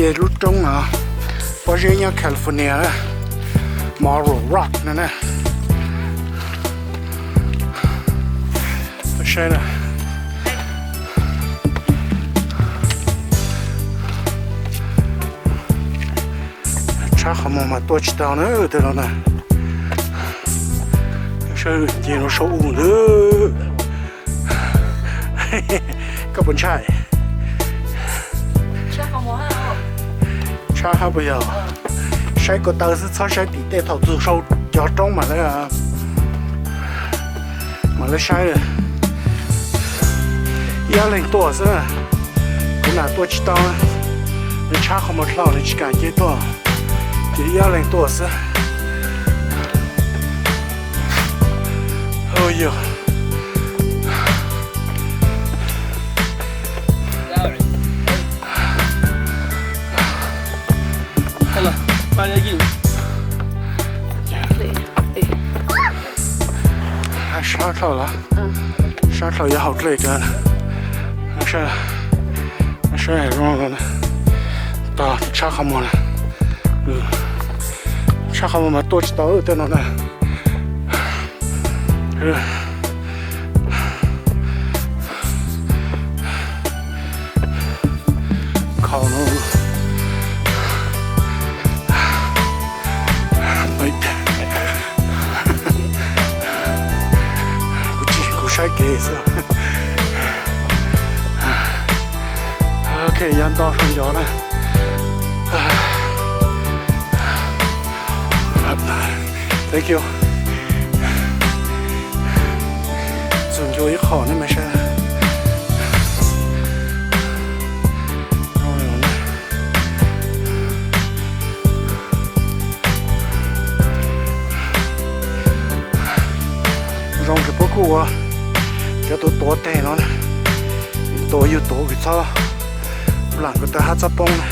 Lub roob no pob zeb nyob California, Morro Rock no na. Saib na, tshab qhov muag mas tua tsis tau na tej no na. Saib nce no saum u ntawd. Koj puas ntshai? Tshab hab puas yog? Saib ko taw xwb txhob saib tim tej, thaum txug saum cov roob mas lawv, mas lawv saib. Ib ob leeg tuaj xwb, kuv nam tuaj tsis tau, nws tshab qhov muag dlau nws tsis kam nce tuaj, ces ib ob leeg tuaj xwb. Yog sab dlawg los? Sab dlawg yuav haus dlej kawg. Saib zoo, tog tshab qhov muag na. Tshab qhov muag mas tuaj tsis tau tej no na. Khaus no. Kuv tsis, kuv saib kev xwb. Ok, yog nto sau ncov na. Thank you. Txug ncua ib qho ne mas saib. Zoo kawg, puab kuj ua cov tuav tuav teg no, tuav yug tuav kws txhob lam ko taw hab txhob poob na.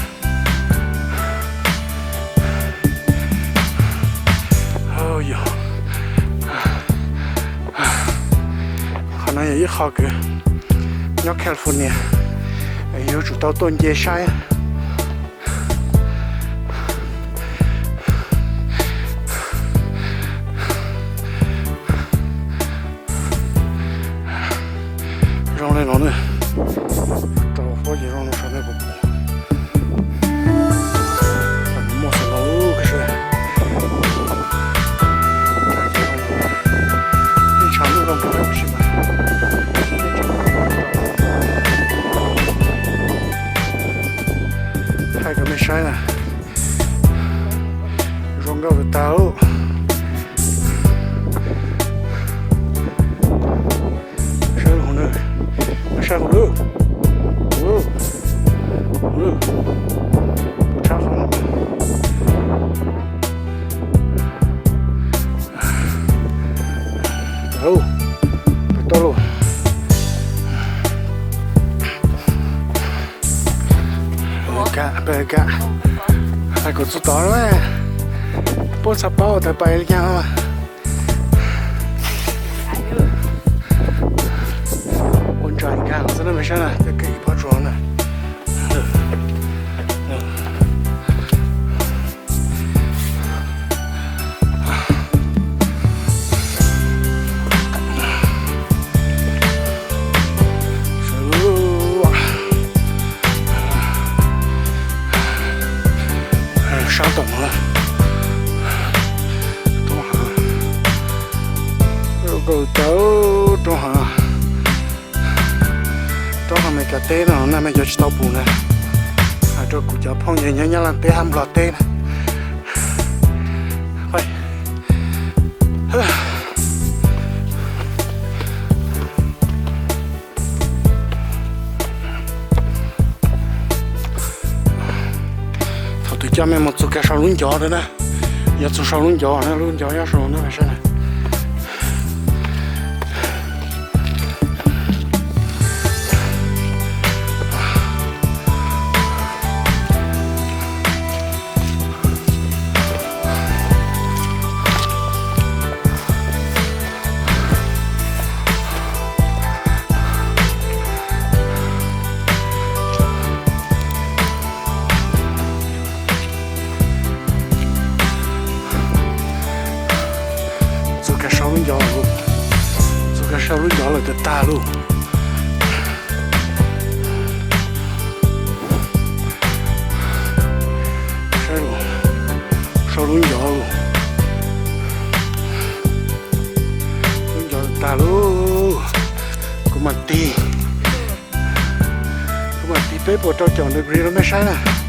Qhov no yog ib qho kws nyob California yuav tsum tau tuaj nce saib. Zoo le no na, rau huab ces zoo no saum no puas pom. Muaj xwb no, ib tshav ntuj no mus tab sis mas thaij rau mej saib na. Zoo nkauj tas. Saib hauv na, saib hauv lawm, hauv lawm, hauv lawm, tshab qhov no. Pem toj lauj. Peb ka, peb ka, hais kom txug tod, puab txhaj paub tas pais li cas. Ua ntsais nkag xwb na, mej saib na, tej kev ib pob tsuas na. Sab tom no, roob hav, roob hav, roob hav Amelikas teb no na, mej cov tsis tau pum na, hais rau kuv cov phooj ywg nyob Nyab Laj teb hab Nplog teb na. Thaum twg coj mej mus txug kag sau lub ncov rau na, yuav txug sau lub ncov na, lub ncov nyob sau na, saib na. Sau lub ncov lawm tag tag lauj. Saib, sau lub ncov lauj. Lub ncov tag lauj. Kuv mam tig, kuv mam tig peb puas rau caum degree rau nej saib na.